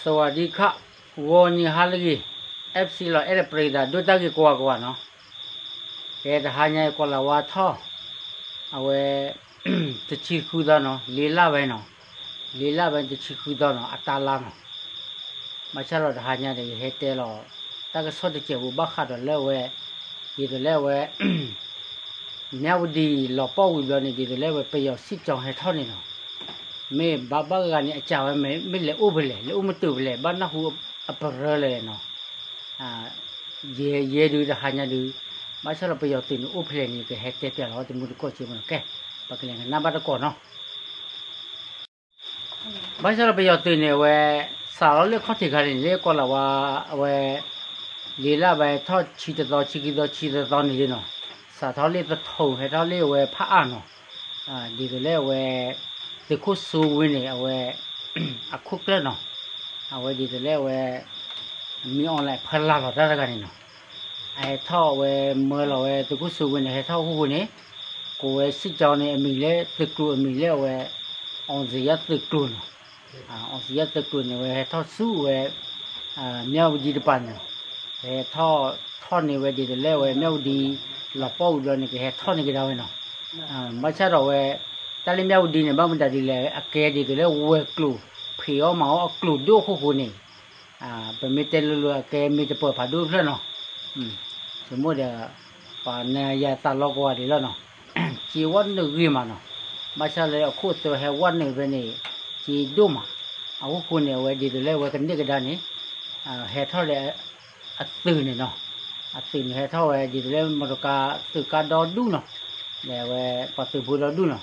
สวัสดีค่ะ ဂီၤနံၤဟါလၢအဂ့ၤ FC လီၤအဲၣ်တပရံသးဒိၣ်တၢ်ဂ့ၤကိးဂၤကိးဂၤနီၤ, ကဲတဟါညါအံၤကွၢ်လၢ်ဝါထီၣ်, အဝဲ တဆံဃုသီနီၤ လေးလပိုင်းနီၤ, လေးလပိုင်းတဆံဃုသီနီၤ အတၢ်လါနီၤ, ဘၣ်ဆၣ်ဒီးတဟါညါဒီးယဟဲတဲလီၤ တၢ်ကစီၣ်တစဲးဖိဘၣ်ဃးဒီးလၢအဝဲ, ဒ်သိးလၢအဝဲ မြဝတီလီၤပှီၢ်ဝံၤဘျီန့ၣ် ဒ်သိးလၢအဝဲပယီၤစစ်ကြောင်းဟဲထီၣ်န့ၣ်နီၤ, မ့ၢ်ဘၣ်ဘၣ်ဂၤဂၤန့ၣ် အစှၤဝဲမ့ၢ်လဲၤအိၣ်ဖဲလဲၣ် လဲၤအိၣ်မတုၤဖဲလဲၣ် ဘၣ်နၢ်ဟူအပရၢလၢာ်နီၤ, ယဲယဲဒုတဟါညါဒု, ဘၣ်ဆၣ်ဒီးပယီၤသုးန့ၣ်အိၣ်ဖဲလဲၣ်န့ၣ် ကဟဲတဲပျးလီၤတမူတကိးစ့မနီၤ ကဲ, ပကလဲၤကနၣ်ဘၣ်တကိးနီၤ ဘၣ်ဆၣ်ဒီးပယီၤသုးန့ၣ် အဝဲ စးထီၣ်လၢခီၣ်ထံးခါန့ၣ် လၢကွၢ်လၢ်ဝါ အဝဲ လံာ်လၢဘၣ်ဟဲထီၣ်ဆံတသီ ဆံခံသီ ဆံသီန့ၣ်လံနီၤ, စးထီၣ်လၢသထူဟဲထီၣ်လၢအဝဲဖးအါနီၤ, ဒ်သိးလၢအဝဲ သုးခိၣ်စိဝ့န့ၣ် အဝဲ အခိၣ်ကျၢၢ်နီၤ, အဝဲဒ်သိးလၢအဝဲ မ့ၢ်အီၣ်လဲၣ်ဖၢလၢ်လီၤတၢ်တဂၤန့ၣ်နီၤ, အဟဲထီၣ်အဝဲမၢလီၤဝဲသုးခိၣ်စိဝ့န့ၣ် ဟဲထီၣ်အခိၣ်ဃိန့ၣ်, ကိးဝဲစစ်ကြောင်းန့ၣ် အမံၤလၢသုးကျိၤအမံၤလၢအဝဲ အောင်ဇေယျသုးကျိၤနီၤ, အောင်ဇေယျသုးကျိၤန့ၣ် အဝဲဟဲထီၣ်ဆူအဝဲ မြဝတီတပၤန့ၣ်လီၤ, ဟဲထီၣ်ထီၣ်န့ၢ်ဝဲဒ်သိးလၢအဝဲမြဝတီ လီၤပှီၢ်ဝံၤဘျီန့ၣ် ကဟဲထီၣ်န့ၢ်ကဒါဝဲနီၤ, ဘၣ်ဆၣ်ဒီးအဝဲ တၢ်လၢမြဝတီန့ၣ် ဘၣ်မတၤဒ်လဲၣ် အကဲဒ်သိးလၢဝဲၤကျိၤ ဖံးအီၣ်မၤအီၣ်အကျိၤဒိၣ်အခိၣ်ဃိန့ၣ် ပမ့ၢ်တဲလိၤလိၤအကဲမ့ၢ်တပၢၢ်ဖးဒိၣ်တဖျၢၣ်နီၤ, ဆိကမိၣ်ဒီး ပှၤနၤယၤသးလီၤကိးဂၤဒဲးလီၤနီၤ, စ့ဝဲနုာ်ဂ့ၤမးနီၤ, ဘၣ်ဆၣ်လၢအခိၣ်သၢဟဲဝဲနုာ်ဖဲန့ၣ် စ့ဒိၣ်မး, အခိၣ်ဃိန့ၣ် အဝဲဒ်သိးလၢအဝဲကန့ၢ်ကဒါန့ၣ် ဟဲထီၣ်ဒီး အသုးန့ၣ်နီၤ, အသုးန့ၣ်ဟဲထီၣ်ဝဲဒ်သိးလၢ မော်တော်ကား သုးကါဒီဒူၣ်နီၤ, ဒီးအဝဲပှၤသုးဖိဒီဒူၣ်နီၤ,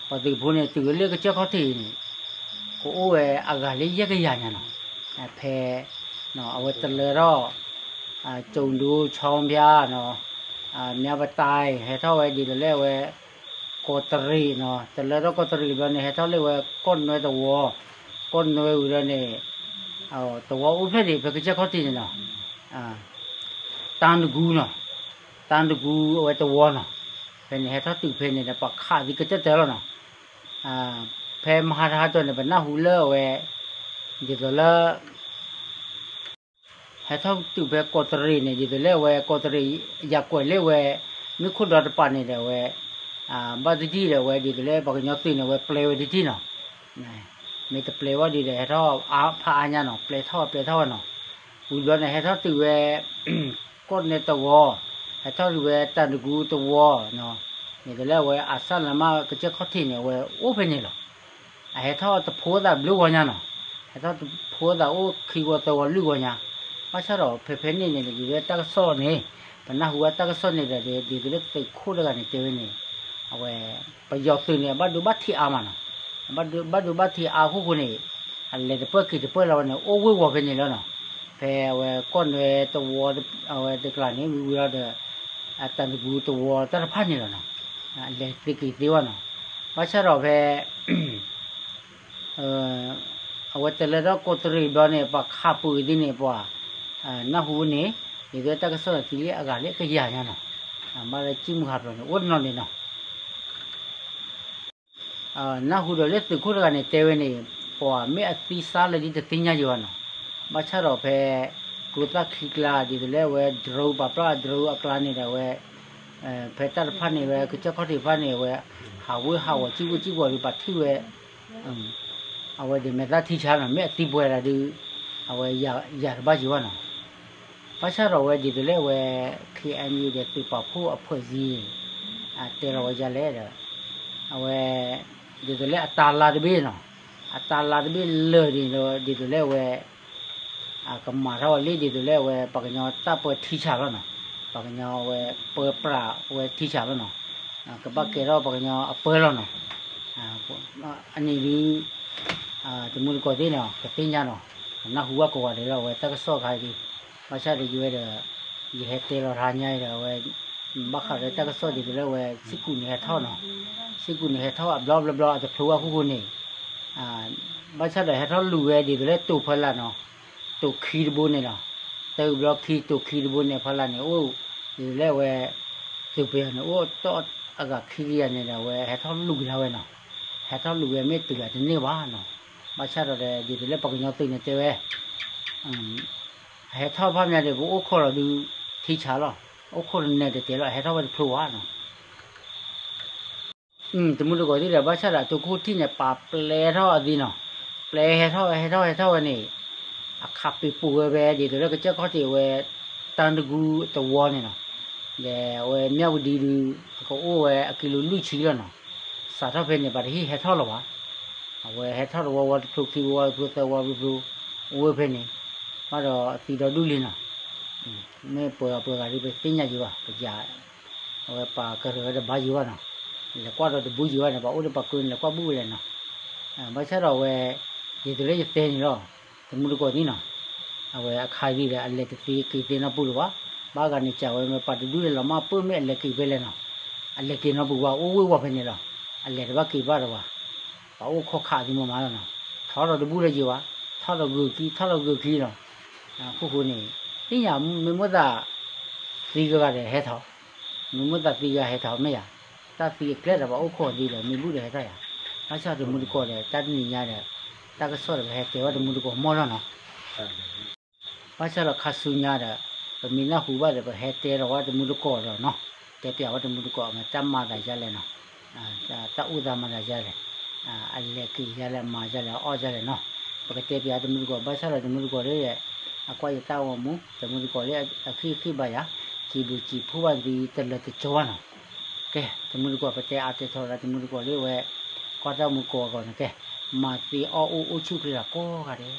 ပှၤသုးဖိန့ၣ် တုၤဝဲလၢကစၢၢ်ခီၣ်ထံးန့ၣ် ကအိၣ်ဝဲအဂၤလၢယဲၢ်ကယၤညါနီၤ, ဖဲ အဝဲတလၢထီၣ် ကၠိၤဒူ ဆီဖၠါနီၤ, မြပတာ် ဟဲထီၣ်ဝဲဒ်သိးလၢအဝဲ ကီးတရံးနီၤ, တလၢထီၣ်ကီးတရံးဘျီန့ၣ် ဟဲထီၣ်လၢဝဲကီၢ်နွဲတဝီ, ကီၢ်နွဲဝံၤဒီးန့ၣ် တဝီအိၣ်ဖျဲၣ်ဒံး ဖဲကစၢၢ်ခီၣ်ထံးန့ၣ်နီၤ, တၢ်တကူနီၤ, တၢ်တကူအဝဲတဝီနီၤ, ဖဲန့ၣ်ဟဲထီၣ်တုၤဖဲန့ၣ်ဒီး ပှၤခးသံကတၢၢ်တၢၢ်လီၤနီၤ, ဖဲမဟါတဟါတီၢ်န့ၣ် ပနၢ်ဟူလၢအဝဲ ဒ်သိးလၢ ဟဲထီၣ်တုၤဖဲကီးတရံးန့ၣ် ဒ်သိးလၢအဝဲကီးတရံး ယၤကွဲးလၢအဝဲ မ့ၢ်ခိၣ်ဒီတပၤန့ၣ်ဒီးအဝဲ ဘၣ်သ့ၣ်သ့ၣ်ဒီးအဝဲ ဒ်သိးလၢပှၤကညီသုးန့ၣ် အဝဲပျဲဝဲတထံၣ်နီၤ, မ့ၢ်တပျဲဝဲဒ်ဒီး ဟဲထီၣ်ဖးအါညါနီၤ ပျဲထီၣ်ပျဲထီၣ်ဝဲနီၤ, ဝံၤဘျီန့ၣ် ဟဲထီၣ်တုၤဝဲ ကီၢ်နဲတဝီ, ဟဲထီၣ်တုၤဝဲတၢ်တကူတဝီနီၤ, ဒ်သိးလၢအဝဲအစၢ်လမၢ်ကစၢၢ်ခီၣ်ထံးန့ၣ် အဝဲအိၣ်ဖဲန့ၣ်လီၤ. အဟဲထီၣ်တဖိသၣ်ဘျုးဂီၤညါနီၤ, ဟဲထီၣ်တဖိသၣ်အိၣ်ခံဂီၤသၢဂီၤလွံၢ်ဂီၤညါ, ဘၣ်ဆၣ်ဒီးဖဲဖဲန့ၣ်န့ၣ် ဒ်သိးလၢတၢ်ကစီၣ်န့ၣ် ပနၢ်ဟူဝဲတၢ်ကစီၣ်န့ၣ်ဒီး ဒ်သိးလၢသုးခိၣ်တဂၤန့ၣ်တဲဝဲန့ၣ်, အဝဲ ပယီၤသုးန့ၣ် အဘၣ်ဒိဘၣ်ထံးအါမးနီၤ, ဘၣ်ဒိဘၣ်ထံးအါအခိၣ်ဃိန့ၣ် အလဲၤတပၢၢ်က့ၤတပၢၢ်လီၤဝဲန့ၣ် အိၣ်ဝ့ၢ်ဝီၤဖဲန့ၣ်လီၤနီၤ, ဖဲအဝဲကီၢ်နဲတဝီ အဝဲတကျါန့ၣ် ဝံၤဝံၤလီၤဒီး အတၢ်တကူတဝီတၢ်တဖၣ်န့ၣ်လီၤနီၤ, အလဲၤသ့က့ၤသ့ဝဲနီၤ, ဘၣ်ဆၣ်ဒီးဖဲ အဝဲတလၢထီၣ်ကီးတရံးဘျီန့ၣ် ပှၤခးပူၤသ့ၣ်န့ၣ် ပှၤ နၢ်ဟူန့ၣ် ဒ်သိးတၢ်ကစီၣ်န့ၣ်သံလၢအဂၤလၢကယၤညါနီၤ, ဘၣ်လၢကံၣ်မုၢ်ဟးဖျိးန့ၣ် အိၣ်တနီၤန့ၣ်နီၤ နၢ်ဟူဒီးလၢသုးခိၣ်တဂၤန့ၣ်တဲဝဲန့ၣ် ပှၤမ့ၢ်အသံစါလၢဒ်တသ့ၣ်ညါယံၤဘၣ်နီၤ, ဘၣ်ဆၣ်ဒီးဖဲ ကျိသၣ်ခံကျါ ဒ်သိးလၢအဝဲ drone ပာ်ဖျါ drone အကျါန့ၣ်ဒီးအဝဲ ဖဲတၢ်တဖၣ်န့ၣ်ဝဲ ကစၢၢ်ခီၣ်ထံးတဖၣ်န့ၣ် အဝဲ ဟးဝ့ၢ်ဟးဝီၤ ကံၣ်ဝ့ၢ်ကံၣ်ဝီၤဒီး ပှၤထံၣ်ဝဲ အဝဲဒ်မဲာ်သၣ်ထံဆါနီၤ မ့ၢ်အသံပှဲၤဒၣ်ဒုး အဝဲယၤတဘၣ်ယံၤဘၣ်နီၤ, ဘၣ်ဆၣ်ဒီးအဝဲဒ်သိးလၢအဝဲ ခ့ၣ်အဲၣ်ယူၣ် ဒီးသုးပာ်ဖှိၣ်အဖှဲးစ့ တဲလီၤဝဲဒ်လဲၣ်ဒီး အဝဲ ဒ်သိးလၢအတၢ်လါတဘ့ၣ်နီၤ, အတၢ်လါတဘ့ၣ်လၢာ်န့ၣ်ဒီး ဒ်သိးလၢအဝဲ ကမၤထီၣ်ဝဲလံ ဒ်သိးလၢအဝဲ ပှၤကညီတၢ်ပၢထံဆါလီၤနီၤ, ပှၤကညီအဝဲပၢပြးဝဲထံဆါလီၤနီၤ, ကဘၣ်ကဲထီၣ်ပှၤကညီအပၢလီၤနီၤ, အန့ၣ်ဒုး တမူတကိးသ့ၣ်န့ၣ် ကသ့ၣ်ညါနီၤ, ကနၢ်ဟူဘၣ်ကိးဂၤဒဲးလီၤ အဝဲတၢ်ကစီၣ်ခါအံၤဒုး, ဘၣ်ဆၣ်ဒီးယဝဲဒီး ယဟဲတဲလီၤတဟါညါအံၤဒီး အဝဲ ဘၣ်ဃးဒီးတၢ်ကစီၣ်ဒ်သိးလၢအဝဲ စံကူးန့ၣ်ဟဲထီၣ်နီၤ, စံကူးန့ၣ်ဟဲထီၣ်အဘျီဘျီဘျီ အတဖျိဘၣ်အခိၣ်ဃိန့ၣ် ဘၣ်ဆၣ်ဒီးဟဲထီၣ်လူၤဝဲဒ်သိးလၢတိၤဖီလာ်နီၤ, တိၤခံတဘိန့ၣ်လီၤ, တဘျီခံတိၤခံတဘိန့ၣ် ဖီလာ်န့ၣ် အိၣ် ဒ်သိးလၢအဝဲ သုးပယီၤန့ၣ် အိၣ်တီၢ်အဂၤခံကယၤန့ၣ်ဒီး အဝဲဟဲထီၣ်လူၤကဒါဝဲနီၤ, ဟဲထီၣ်လူၤဝဲမ့ၢ်တုၤလၢတန့ၢ်ဘၣ်နီၤ, ဘၣ်ဆၣ်ဒီး ဒ်သိးလၢပှၤကညီသုးန့ၣ်တဲဝဲ အဟဲထီၣ်ဖၣ်မးဒီး ပအိၣ်ခိးလီၤဒုး ထံဆးလီၤ, အိၣ်ခိးတနဲၤတတဲာ်လီၤ အဟဲထီၣ်ဝဲတဖျိဘၣ်နီၤ. တမူတကိးသ့ၣ်ဒီး ဘၣ်ဆၣ်ဒီးအတိခိၣ်ထံၣ်န့ၣ် ပာ်ပျဲထီၣ်အသံနီၤ, ပျဲဟဲထီၣ်ဝဲ ဟဲထီၣ် ဟဲထီၣ်ဝဲန့ၣ် အခးပ့ၤပိာ်ဝဲဖဲ ဒ်သိးလၢကစၢၢ်ခီၣ်ထံးဝဲ တၢ်တကူတဝီန့ၣ်နီၤ, ဒီးအဝဲမၠၣ်ဝတံၤဒုး အကအိၣ်ဝဲအကံလိၤလွံၢ်ဆံလီၤနီၤ, စးထီၣ်ဖဲန့ၣ် ပှၤတဟ့ၣ်ဟဲထီၣ်လၢၤဘၣ်, အဝဲဟဲထီၣ်တဝီဝီတဖျိ ခံဝီဝီတဖျိ သၢဝီဝီတဖျိ အိၣ်ဝဲဖဲန့ၣ်, ဘၣ်ဒီးအသံဒီဒူၣ်လံနီၤ, မ့ၢ်ပှဲၤပှဲၤဂၤဒ်ပသ့ၣ်ညါယံၤဘၣ် ပယၤ အဝဲပာ်ကရၢၢ်ဝဲတဘါယံၤဘၣ်နီၤ, လဲၤကွၢ်ဒီးတဘုယံၤဘၣ်န့ၣ် ပှၤအိၣ်ဒီးပှၤကၢန့ၣ် လဲၤကွၢ်ဘူၣ်ဝဲလဲၣ်နီၤ, ဘၣ်ဆၣ်ဒီးအဝဲ ဒ်သိးလၢယတဲန့ၣ်လီၤ, တမူတကိးသ့ၣ်နီၤ, အဝဲအခါဒ်ဒီး အလဲၤတသ့က့ၤသ့နီတပူၤလၢၤဘၣ်, ဘၣ်ဂၤန့ၣ်စံးဝဲ မ့ၢ်ပှၤတဒူၣ်လဲၤလီၤမၢ်ပၢၢ်မ့ၢ်အလဲၤက့ၤဖဲလဲၣ်နီၤ, အလဲၤက့ၤနီတပူၤဘၣ် အိၣ်ဝ့ၢ်ဝီဖဲန့ၣ်လီၤ, အလဲၤတဘၣ်က့ၤဘၣ်ဒီးဘၣ်, ပှၤအိၣ်ခိးခးသံမးမးလီၤနီၤ, ထီၣ်ဒီးတဘူၣ်လၢယံၤဘၣ်, ထီၣ်ဒီးဂုာ်ခံ ထီၣ်ဒီးဂုာ်ခံလီၤ, အဃိဃိန့ၣ် သ့ၣ်ညါ မ့ၢ်မိၣ်သး သံဂၤဂၤဒီးဟဲထီၣ်, မ့ၢ်မိၣ်သးသံဂၤဟဲထီၣ်မ့ၢ်ယၤ, တၢ်သံအကျဲဒီးပှၤအိၣ်ခိးသံဒီး မ့ၢ်ဘူၣ်ဒီးဟဲထီၣ်ယၤ, ဘၣ်ဆၣ်တမူတကိးဒီး တၢ်တနံၤညါဒီး တၢ်ကစီၣ်ဒီးပဟဲတဲဝဲတမူတကိးမီၢ်လီၤနီၤ, ဘၣ်ဆၣ်ဒီးခါဆူညါဒီး ပမ့ၢ်နၢ်ဟူဘၣ်ဒီး ပဟဲတဲဒီးဝဲတမူတကိးဒီးနီၤ, တဲပျးဝဲတမူတကိး အမ့ၢ်တၢ်မၤသးယါလဲၣ်နီၤ, တၢ်အိၣ်သးမၤသးယါလဲၣ်, အလဲၤက့ၤယါလဲၣ် မၤယါလဲၣ် အီၣ်ယါလဲၣ်နီၤ, ပကတဲပျးတမူတကိး ဘၣ်ဆၣ်ဒီးတမူတကိးလၢ အကွၢ်ယတၢ်ဂီၤမူ တမူတကိးလၢအဃ့ၢ်ဃ့ၢ်ဘၣ်ယၤ စံးဘျုးစံးဖှိၣ်ဘၣ်သုတလၢတကၠီဘၣ်နီၤ, ကဲ တမူတကိး ပတဲအါတဲထီၣ်လၢတမူတကိးလၢဝဲ ကွၢ်တၢ်မူကိးအဂီၢ်န့ၣ် ကဲ မၤသ့အီၣ်အိၣ်အိၣ်ဆူၣ်ချ့လီၤကိးဂၤဒဲး